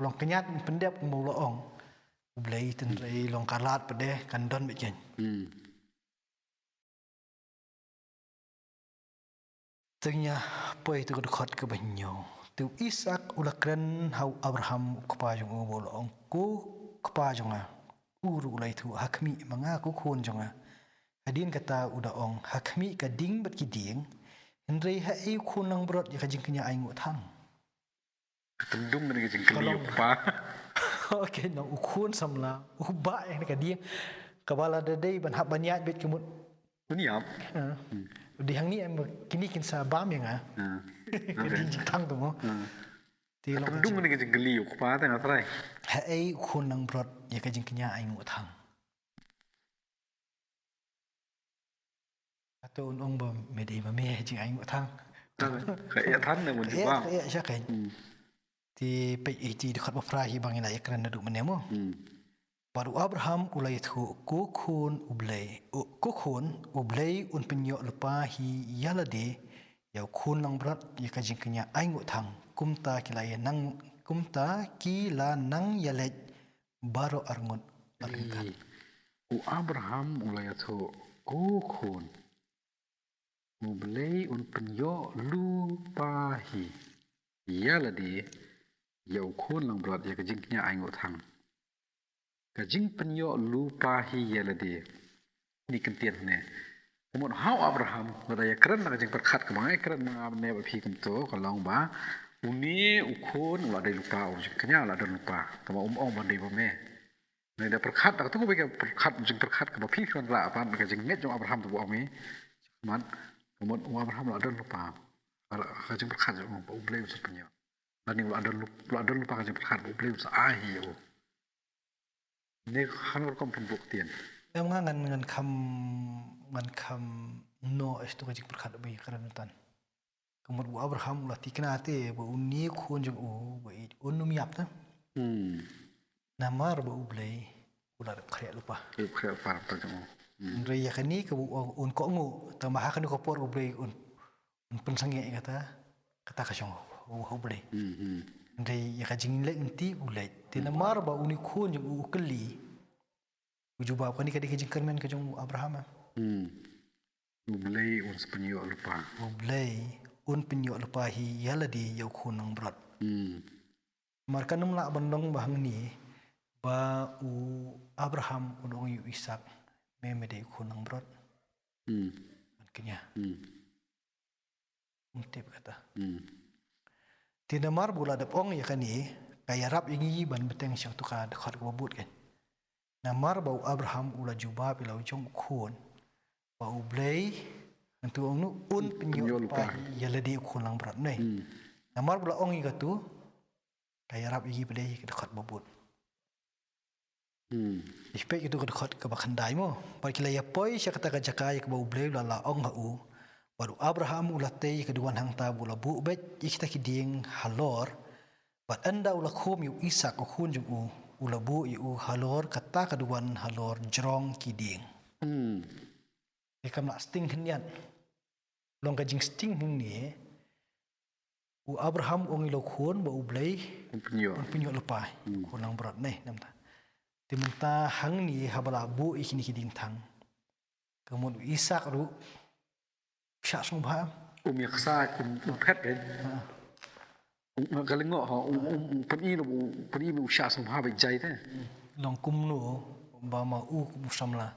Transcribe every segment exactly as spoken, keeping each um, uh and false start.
Long kñiat pyndep kumba u la ong U Blei, hynrei long ka lad pat de kan don beit kein. Hmm. Te ngin ïa poi ha ka dkhot kaba hynñiew. Te u Isaak u la kren ha u Abraham u kpa jong u bad u la ong, ko kpa jong nga. U ruh u la ïathuh, ha khmih ma nga ko khun jong nga. Hadien kata u da ong, ha khmih ka ding bad ki dieng. Hynrei haei u khun langbrot ïa ka jingkñia ainguh thang. Ka tymdung kane ka jingkylli u kpa. Okay, nang u khun samla u bah ïa kane ka dieng kaba la da dei ban hap ban ïaid beit ka mut. Un ïap. Dei hangne em, kine kin sa bam ïa nga. Ka dieng jingthang tu mo. Te ka tymdung kane ka jingkylli u kpa te nga trai. Haei u khun langbrot ïa ka jingkñia ainguh thang. Hato un ong ba me dei ma me jingainguh thang. Ka ïa than ne mun jubab. Ka ïa sha kein. Te peit ïa ka dkhot ba phra hi ba ngin ïa kren naduh mynne mo. Bad u Abraham u la ïathuh, ko khun U Blei, ko khun U Blei un pynïoh lypa hi ïa lade ïa u khun langbrot ïa ka jingkñia ainguh thang. Kumta ki la ïa nang, kumta ki la nang ïa leit baroh arngut arngut. U Abraham u la ïathuh, ko khun U Blei un pynïoh lypa hi ïa lade ïa u khun langbrot ïa ka jingkñia ainguh thang. Ka jingpynïoh lypa hi ïa lade. Ni kyntien ne. Kumno ha u Abraham, lada ïa kren na ka jingpyrkhat kaba nga ïa kren ma nga mynne bad phi kumto, ka long ba une u khun u la dei lypa, u jingkñia u la don lypa. Kaba um ong ba dei ba me. Ngi da pyrkhat da katu kaba ka pyrkhat, jingpyrkhat kaba phi kren la ban ka jingngeit jong Abraham tu ba ong i. Mat, ka mut u Abraham la don lypa. Ka jingpyrkhat jong u ba U Blei u sa pynïoh. Lane u la don lypa, u la don lypa ka jingpyrkhat ba U Blei u sa ai hi ïa u. Ne khang rukom pynbok tien. Em nga ngan, ngan kham, ngan kham noh ïa tu ka jingpyrkhat ba i kren tan. Ka mut u Abraham u la tikna te ba une u khun jong u ba i un ym ïap te. Namar ba U Blei u la dep khreh lypa. U khreh lypa lypa jong u. Hynrei ïa kane kaba un kohnguh, tangba ha kane ka por U Blei un, un pynsangeh ïa kata, kata ka shong ha U Blei. Hynrei ïa ka jingleit lynti u leit. Te namar ba une u khun jong u u kylli, u jubab, kane ka dei ka jingkyrmen ka jong u Abraham. U Blei un sa pynïoh lypa. U Blei un pynïoh lypa hi ïa lade ïa u khun langbrot. Namar kan ym lah ban long ba hangne ba u Abraham un ong ïa u Isaak, me me dei u khun langbrot. Ban kñia. Ym tip kata. Te namar ba u la dep ong ïa kane, ka ïarap ïa ngi ban bteng sha uto ka dkhot kaba bud kan. Namar ba u Abraham u la jubab ïa la u jong u khun ba U Blei, hangto ong nu, un pynïoh lypa hi ïa lade u khun langbrot ne. Namar ba u la ong ïa katu, ka ïarap ïa ngi ba dei ka dkhot ba bud. Peit katu ka dkhot kaba khyndai mo. Bad ki la ïa poi sha kata ka jaka ïa kaba U Blei u la la ong ha u. Bad u Abraham u la tei ïa ka duwan hangta bad u la buh beit ïa kita ki dieng halor. Bad ynda u la khum ïa u Isaak u khun jong u, u la buh ïa u halor kata ka duwan halor jrong ki dieng. Te kam lah sting khyndiat. Long ka jingsting hangne, u Abraham u ong ïa la u khun ba U Blei un pynïoh, un pynïoh lypa hi. Khun langbrot ne, namta. Te mynta hangne haba la buh ïa kine ki diengthang, ka mut u Isaak ruh u shah sngewbha. Um ïa ksa, um, um phet kan. Nga ka lyngngoh ha, um, um, um pyni, um pyni u shah sngewbha ba jai te. Long kumno ba ma u kum u samla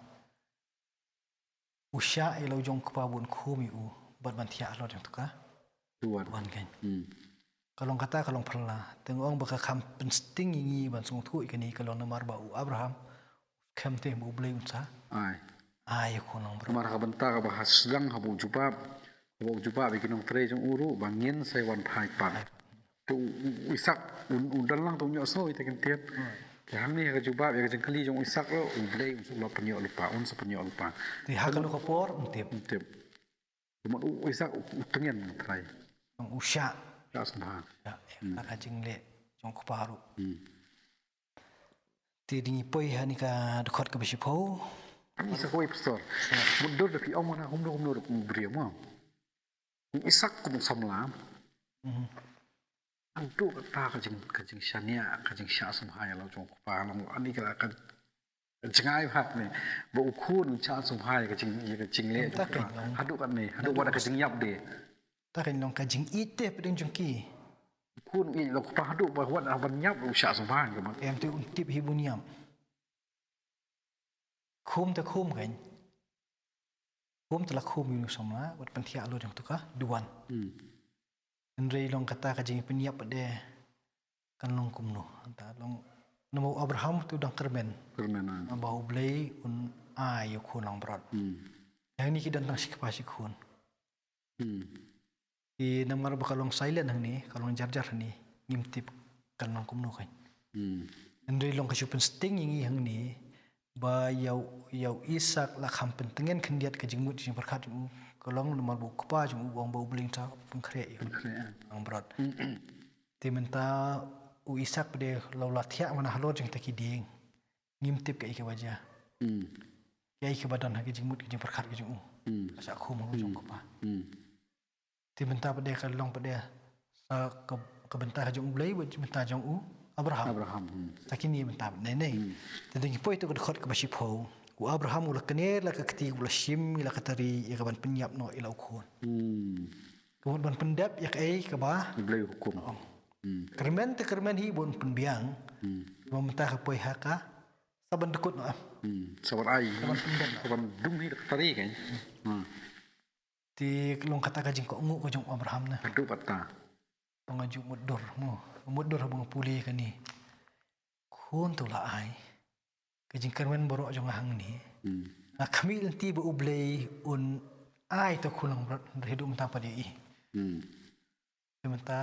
u shah ïa la u jong u kpa ban khum ïa u bad ban thiah halor jong uto ka duwan kan. Ka long kata ka long phylla. Te nga ong ba ka kham pynsting ïa ngi ban sngewthuh ïa kane ka long namar ba u Abraham u skhem te ba U Blei un sa ai, ai ïa u khun langbrot. Namar ha ka bynta kaba ha sdang haba u jubab, haba u jubab ïa ki nongtrei jong u ruh ba ngin sa wan phai pat. Te u, u, u Isaak un, un don lang te un ïohsngew ïa kita ki ktien. Te hangne ha ka jubab ïa ka jingkylli jong u Isaak ruh, U Blei un sa pynïoh lypa, un sa pynïoh lypa. Te ha kano ka por ym tip. Ym tip. Te mut u, u Isaak u, u tngen trai. Ong u shah. Shah sngewbha. Shah, ïa ka jingleh jong u kpa ruh. Te dang ïa poi ha kane ka dkhot kaba shiphew. Ngi sa kawei pastor. Mut dur da phi ong mana kumno kumno da kum u briew mo. U Isaak kum u samla. Haduh katta ka jing, ka jingshaniah, ka jingshah sngewbha ïa la u jong u kpa, long ani ka, ka jngai bha ne. Ba u khun u shah sngewbha ïa ka jing, ïa ka jingleh jong u kpa. Haduh katne, haduh wat ka jingïap de. Ta kan long ka jingïeit te pdeng jong ki. U khun u ïeit la u kpa haduh ba wat ban ïap u shah sngewbha ïa ka. Em te un tip hi bun ïap. Khum te khum kan. Khum te la khum ïa u samla, wat pynthiah lo jong tu ka duwan. Hmm. Hynrei long kata ka jingpynïap pat de kan long kumno. Anta long namar u Abraham tu dang kyrmen. Kyrmen, ah. Ba U Blei un ai ïa u khun langbrot. Hmm. Hangne ki don tang shi kpa shi khun. Hmm. Te namar ba ka long silent hangne, ka long jarjar hangne, ngim tip kan long kumno kan. Hmm. Hynrei long ka shu pynsting ïa ngi hangne, ba ïa u, ïa u Isak la kham pyntngen khyndiat ka jingmut jingpyrkhat jong u, ka long namar ba u kpa jong u u ong ba U Blei un sa pynkhreh ïa u. Pynkhreh, ah. Langbrot. Hmm. Te mynta u Isak pat de la u la thiah mana halor jong kita ki dieng. Ngim tip kaei kaba jia. Hmm. Kaei kaba don ha ka jingmut ka jingpyrkhat ka jong u. Hmm. Ka shah khum ha u jong u kpa. Hmm. Te mynta pat de ka long pat de sa ka, ka bynta ka jong U Blei bad bynta jong u Abraham. Abraham, hmm. Sa kine mynta pat de ne. Hmm. Te dang poi to ka dkhot kaba shiphew. U Abraham u la kner la ka kti, u la shim ïa la ka tari ïa ka ban pynïap noh ïa la u khun. Hmm. Ka mut ban pyndep ïa kaei kaba U Blei u hukum. Oh. Hmm. Kyrmen te kyrmen hi, bun pynbiang. Hmm. Ba mynta ka poi ha ka sa ban dkut noh. Hmm. Sa ban ai. Sa ban pyndep noh. Sa ban dung hi da ka tari kan. Hmm. Te long kata ka jingkohnguh ka jong u Abraham na. Haduh katta. Ba nga ju mutdur mo. Mutdur ba nga pule kane. Khun te u la ai. Ka jingkyrmen baroh jong nga hangne. Hmm. Nga khmih lynti ba U Blei un ai ïa u khun langbrot, hynrei haduh mynta pat ïa i. Hmm. Te mynta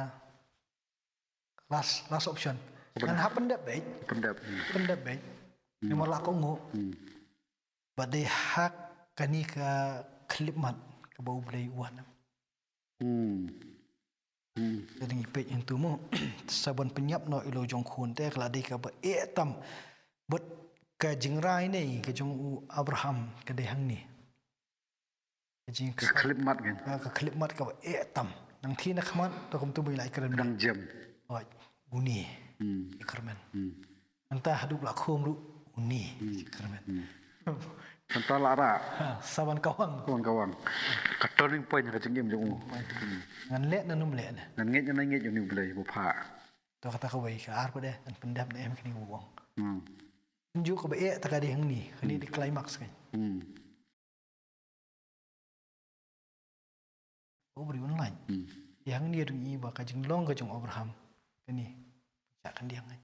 last, last option. Pyndep. Ngan hap pyndep beit. Pyndep, hmm. Pyndep beit. Hmm. Namar la kohnguh. Hmm. Bad dei ha kane ka khyllipmat kaba U Blei u wan. Hmm. Hmm. Te dang ïa peit hangtu mo. Sa ban pynïap noh ïa la u jong u khun te ka la dei kaba eh tam. Bad ka jingrai ne ka jong u Abraham ka dei hangne. Ka jing ka khyllipmat kan. Ha, ka khyllipmat kaba eh tam. Nangthie na khmat, to kumtu ba i la ïakren. Dang jem. Oi, une. Hmm. Ïakren. Hmm. Nangta haduh ba la khum ruh une. Hmm. Ïakren. Hmm. Nangta la rah. Ha, sa ban kawang. Sa ban kawang. Ka turning point ka jingim jong u. Hmm. Ngan leh ne ym leh ne. Ngan ngeit ne ym ngeit ïa une U Blei ba u phah. To kata kawei, ka ar pat de, ngan pyndep ne em kane u ong. Hmm. Nju kaba eh ta ka dei hangne, kane dei climax kan. Hmm. Over online. Hmm. Ïa hangne ruh i ba ka jinglong ka jong u Abraham. Kane. Sa kan dei hangne.